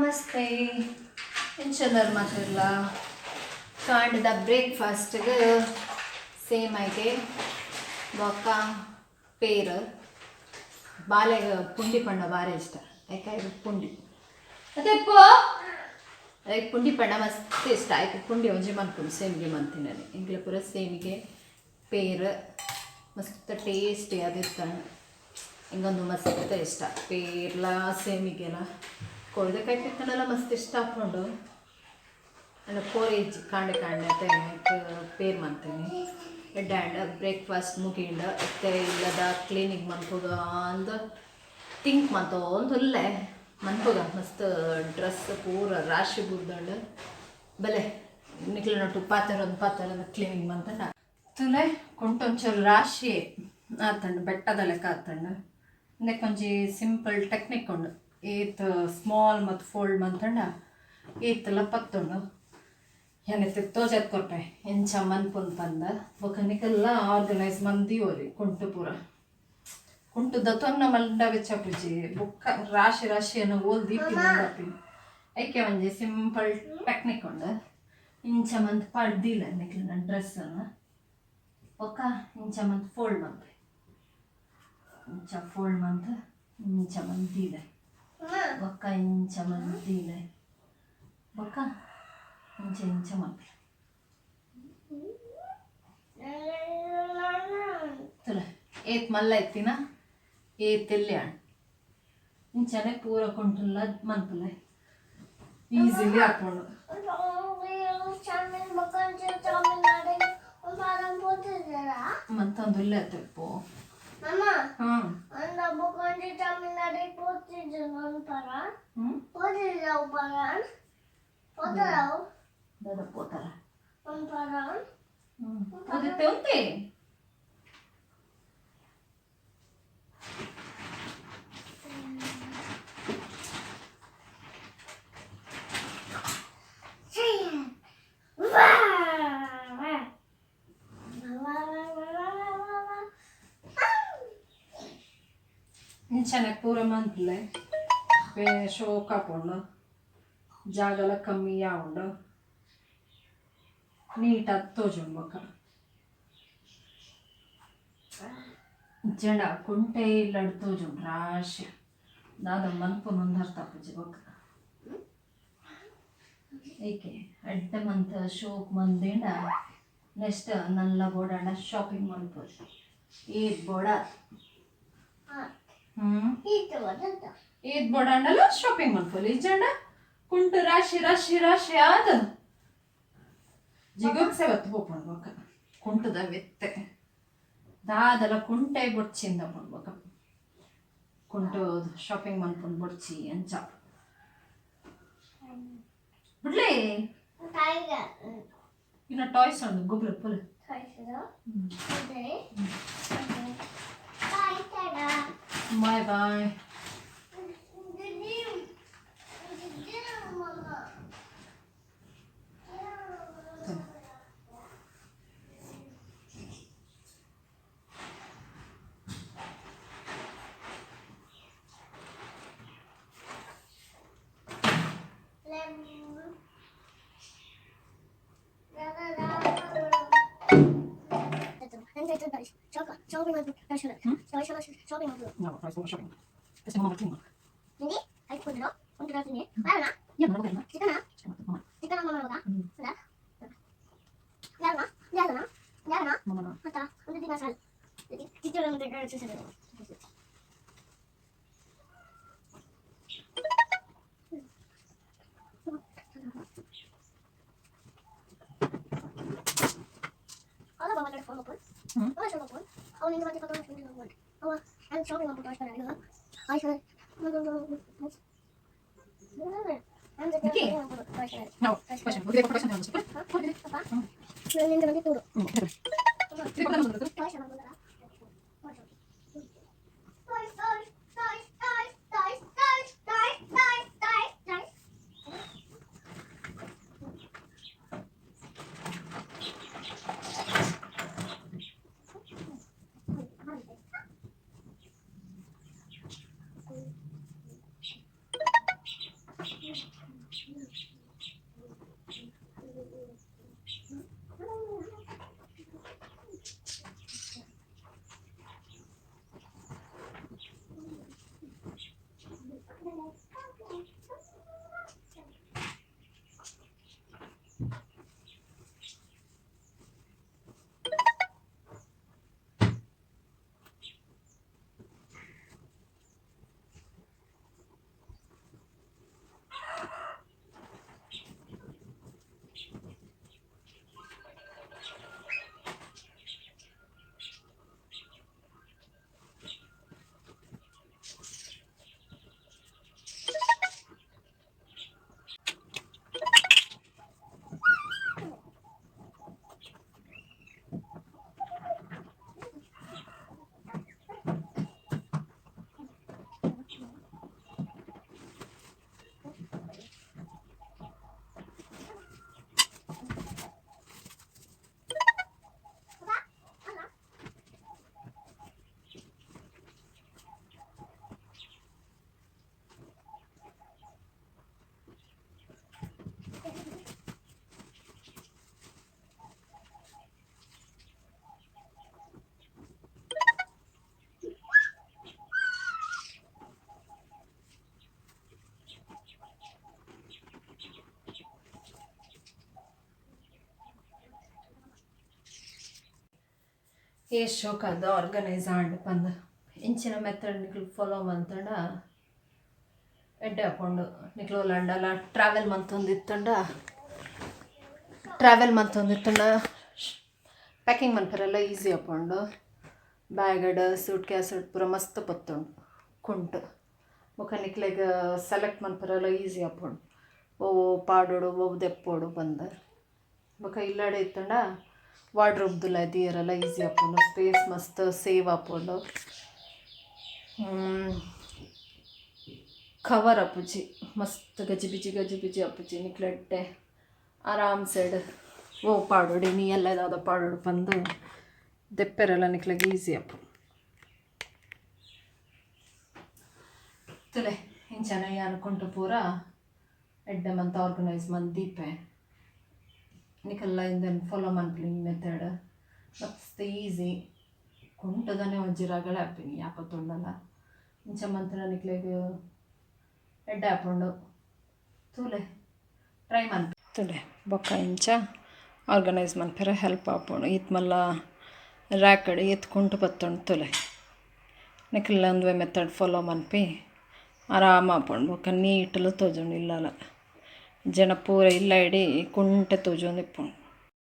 ನಮಸ್ತೆ. ಎಂಚಲ್ಲರ್ ಮಾತಿರ್ಲ ಕಾಂಡದ ಬ್ರೇಕ್ಫಾಸ್ಟ್ಗೆ ಸೇಮ್ ಐತೆ ಬೊಕ್ಕ ಪೇರ್. ಬಾಲೆಗ್ ಪುಂಡಿ ಪಂಡ ಬಾರಿ ಇಷ್ಟ. ಯಾಕೆ ಪುಂಡಿ ಅದೇಪ್ಪ ಐಕ್ ಪುಂಡಿ ಪಂಡ ಮಸ್ತ್ ಇಷ್ಟ. ಐಕ್ ಪುಂಡಿ ಒಂಜಿ ಮನ್ಪುನು, ಸೇಮಿಗೆ ಮಂತಿನಲ್ಲಿ. ಎಂಕ್ಲೆ ಪೂರ ಸೇಮಿಗೆ ಪೇರ್ ಮಸ್ತ್ ಟೇಸ್ಟಿ ಅದಿತ್ತಂಡು. ಇಂಗೊಂದು ಮಸ್ತ್ ಇಷ್ಟ ಪೇರ್ಲ ಸೇಮಿಗೆಲ. ಕೋಳಿದ ಕೈಪಿತ್ತಂಡಲ ಮಸ್ತ್ ಇಷ್ಟ ಆಪುಂಡು. ಅಂಡ ಕೋರಿ ಕಾಂಡೆ ಕಾಂಡೆ ಪೇರ್ ಮಂತೀನಿ. ಎಡ್ಡೆ ಆಂಡ್ ಬ್ರೇಕ್ಫಾಸ್ಟ್ ಮುಗಿಂಡ್. ಇತ್ತೆ ಇಲ್ಲದ ಕ್ಲೀನಿಂಗ್ ಮನ್ಪುಗ ಅಂದ್ ಥಿಂಕ್ ಮಂತೊಂದುಲ್ಲೆ. ಮನ್ಪುಗ ಮಸ್ತ್ ಡ್ರೆಸ್ ಪೂರ ರಾಶಿ ಬೂರ್ದಂಡ್. ಬಲೆ ನಿಕ್ಲೆನೊಟ್ಟು ಪಾತೆರೊಂದು ಪಾತೆರೊಂದು ಕ್ಲೀನಿಂಗ್ ಮಂತಂಡ. ತುಲೆ ಕುಂಟೊಂಚೂರು ರಾಶಿ ಆತಂಡ್, ಬೆಟ್ಟದ ಲೆಕ್ಕ ಆತಂಡ್. ಇಂದಕ್ಕೊಂಜಿ ಸಿಂಪಲ್ ಟೆಕ್ನಿಕ್ ಉಂಡು. ಏತ್ ಸ್ಮಾಲ್ ಮತ್ತು ಫೋಲ್ಡ್ ಮಂತಂಡ ಏತೆಲ್ಲ ಪತ್ತುಂಡು. ಯಾನಿತ್ತೆ ತೋಜಾದ್ ಕೊರ್ಪೆ ಎಂಚ ಮನ್ಪುನ್ ಪಂದ್. ಬೊಕ ನಿಕಲ್ಲ ಆರ್ಗನೈಸ್ ಮಂದಿಯೋಲಿ. ಕುಂಟು ಪೂರ ಕುಂಟು ದತ್ತೊನ್ನ ಮಲ್ಂಡ ಬೆಚ್ಚ ಪೂಜಿ ಬೊಕ್ಕ ರಾಶಿ ರಾಶಿಯನ್ನು ಓಲ್ ದೀಪಿನ. ಐಕೆ ಒಂಜಿ ಸಿಂಪಲ್ ಟೆಕ್ನಿಕ್ ಉಂಡು. ಇಂಚ ಮಂತ್ ಪಾಡ್ದಿಲ್ಲ ನಿಕ್ಲೆನ ಡ್ರೆಸ್ಸನ್ನು. ಬೊಕ್ಕ ಇಂಚ ಮಂತ್ ಫೋಲ್ಡ್ ಮನ್ಪೆ. ಇಂಚ ಫೋಲ್ಡ್ ಮಂತ್ ಇಂಚ ಮಂತ್ ದೀಲೆ. ಬೊಕ್ಕ ಇಂಚ ಮಂತ್ ದೀಲೆ. ಬೊಕ್ಕ ಇಂಚ ಇಂಚ ಮನ್ಪುಲೆ. ತುಲೆ ಏತ್ ಮಲ್ಲ ಇತ್ತಿನ ಏತ್ ಎಲ್ಯ ಆಂಡ್. ಇಂಚನೆ ಪೂರ ಕುಂಟುಲ್ಲ ಮನ್ಪುಲೆ, ಈಸಿಲಿ ಆಪುಂಡು. ಮಂತೊಂದುಲ್ಲೆ ಅತ್ತೆಪ್ಪು. ಹ್ಮ್ ಹ್ಮ್ ದಾದ ಪೋತಾರ? ಹ್ಮ್ ಅದಿತ್ತೆ ಉಂತೆ. ಇಂಚನೆ ಪೂರ ಮನ್ಪುಲೆ, ಶೋಕ್ ಆಪುಂಡು, ಜಾಗಲ ಕಮ್ಮಿ ಆವುಂಡು, ನೀಟಾದ್ ತೋಜುಂಡು. ಬೊಕ್ಕ ಜಡ ಕುಂಟೆ ಇಲ್ಲಡ್ ತೋಜುಂಡು ರಾಶಿ. ದಾದ ಮನ್ಪುನು ಅರ್ಥ ಆಪುಜಿ ಬೊಕ್ಕ. ಏಕೆ ಎಡ್ಡೆ ಮಂತ್ ಶೋಕ್ ಮಂದಿಂಡ ನೆಕ್ಸ್ಟ್ ನಲ್ಲ ಬೋಡಾಂಡ ಶಾಪಿಂಗ್ ಮನ್ಪೊಲಿ. ಏತ್ ಬೋಡ ಏತ್ ಬೋಡಾಂಡಲ ಶಾಪಿಂಗ್ ಮನ್ಪೊಲಿ. ಇಜ್ಜಂಡ ಕುಂಟು ರಾಶಿ ರಾಶಿ ರಾಶಿ ಆದ್ ಜಿಗುಪ್ಸೆ ಬತ್ತು ಪೋಪುಂಡು. ಬೊಕ್ಕ ಕುಂಟುದ ವೆತ್ತೆ ದಾದಲ ಕುಂಟೆ ಬೊಡ್ಚಿಂದ ಪುಂಡು. ಬೊಕ್ಕ ಕುಂಟು ಶಾಪಿಂಗ್ ಮನ್ಪುಂಡು ಬೊಡ್ಚಿ ಅಂಚ ಬಿಡ್ಲಿ. ಇನ್ನ ಟಾಯ್ಸ್ ಉಂಡು, ಗೊಬ್ರ ಪುಲ್. Boy boy. ಏತ್ ಶೋಕಾದ್ ಆರ್ಗನೈಸ್ ಆಂಡ್ ಪಂದ್. ಇಂಚಿನ ಮೆಥಡ್ ನಿಕುಲು ಫಾಲೋ ಮಂತುಂಡ ಎಡ್ಡೆ ಆಪುಂಡು. ನಿಕ್ಲು ಓಲಾಂಡಲ ಟ್ರಾವೆಲ್ ಮಂತೊಂದಿತ್ತುಂಡ, ಟ್ರಾವೆಲ್ ಮಂತೊಂದಿತ್ತುಂಡ ಪ್ಯಾಕಿಂಗ್ ಮನ್ಪರೆಲ ಈಸಿ ಆಪುಂಡು. ಬ್ಯಾಗಡ್, ಸೂಟ್ ಕೇಸ್ ಪೂರ ಮಸ್ತ್ ಪತ್ತುಂಡು ಕುಂಟು. ಬೊಕ ನಿಕ್ಲೆಗ್ ಸೆಲೆಕ್ಟ್ ಮನ್ಪರೆಲ ಈಸಿ ಆಪುಂಡು, ಒವು ಪಾಡೊಡು, ಒವು ದೆಪ್ಪೊಡು ಪಂದ್. ಬೊಕ ಇಲ್ಲಡೆ ಇತ್ತುಂಡ ವಾರ್ಡ್ರೋಬ್ ದುಲಾಯಿ ದೀಯರೆಲ ಈಸಿ ಆಪುಂಡು, ಸ್ಪೇಸ್ ಮಸ್ತ್ ಸೇವ್ ಆಪುಂಡು. ಕವರ್ ಆಪುಜಿ, ಮಸ್ತ್ ಗಜಿಬಿಜಿ ಗಜಿಬಿಜಿ ಆಪುಜಿ. ನಿಕ್ಲ್ ಎಡ್ಡೆ ಆರಾಮ್ಸೆಡ್ ಒವು ಪಾಡೊಡು, ಇನಿ ಎಲ್ಲೆ ದಾದ ಪಾಡೊಡು ಪಂದ್ ದೆಪ್ಪೆರೆಲ ನಿಕ್ಲೆಗ್ ಈಸಿ ಆಪುಂಡು. ತೂಲೆ, ಇಂಚನ ಯಾನ್ ಕುಂಟು ಪೂರ ಎಡ್ಡೆ ಮಂತ್ ಆರ್ಗನೈಸ್ ಮಂತ್ ದೀಪೆ. ನಿಕಲ್ಲ ಇಂದೆನ್ ಫಾಲೋ ಮನ್ಪುಲೆ. ಈ ಮೆಥಡ್ ಮಸ್ತ್ ಈಸಿ. ಕುಂಟುದನೆ ಒಂಜಿ ರಗಳೆ ಆಪಿನಿ ಯಾಪ ತೂಂಡಲ. ಇಂಚ ಮಂತ್ಂಡ ನಿಕ್ಲೆಗ್ ಎಡ್ಡೆ ಆಪುಂಡು. ತೂಲೆ, ಟ್ರೈ ಮನ್ಪು. ತೂಲೆ, ಬೊಕ್ಕ ಇಂಚ ಆರ್ಗನೈಸ್ ಮನ್ಪೆರೆ ಹೆಲ್ಪ್ ಆಪುಂಡು. ಈತ್ ಮಲ್ಲ ರ್ಯಾಕಡ್ ಏತ್ ಕುಂಟು ಪತ್ತುಂಡು ತೂಲೆ. ನಿಕುಲ್ಲ ಉಂದುವೆ ಮೆಥಡ್ ಫಾಲೋ ಮನ್ಪಿ, ಆರಾಮ ಆಪುಂಡು. ಬೊಕ್ಕ ನೀಟ್ಲ ತೋಜುಂಡು ಇಲ್ಲಲ. ಜನ ಪೂರ ಇಲ್ಲ ಇಡೀ ಕುಂಟೆ ತೋಜೊಂದಿಪ್ಪುಂಡು.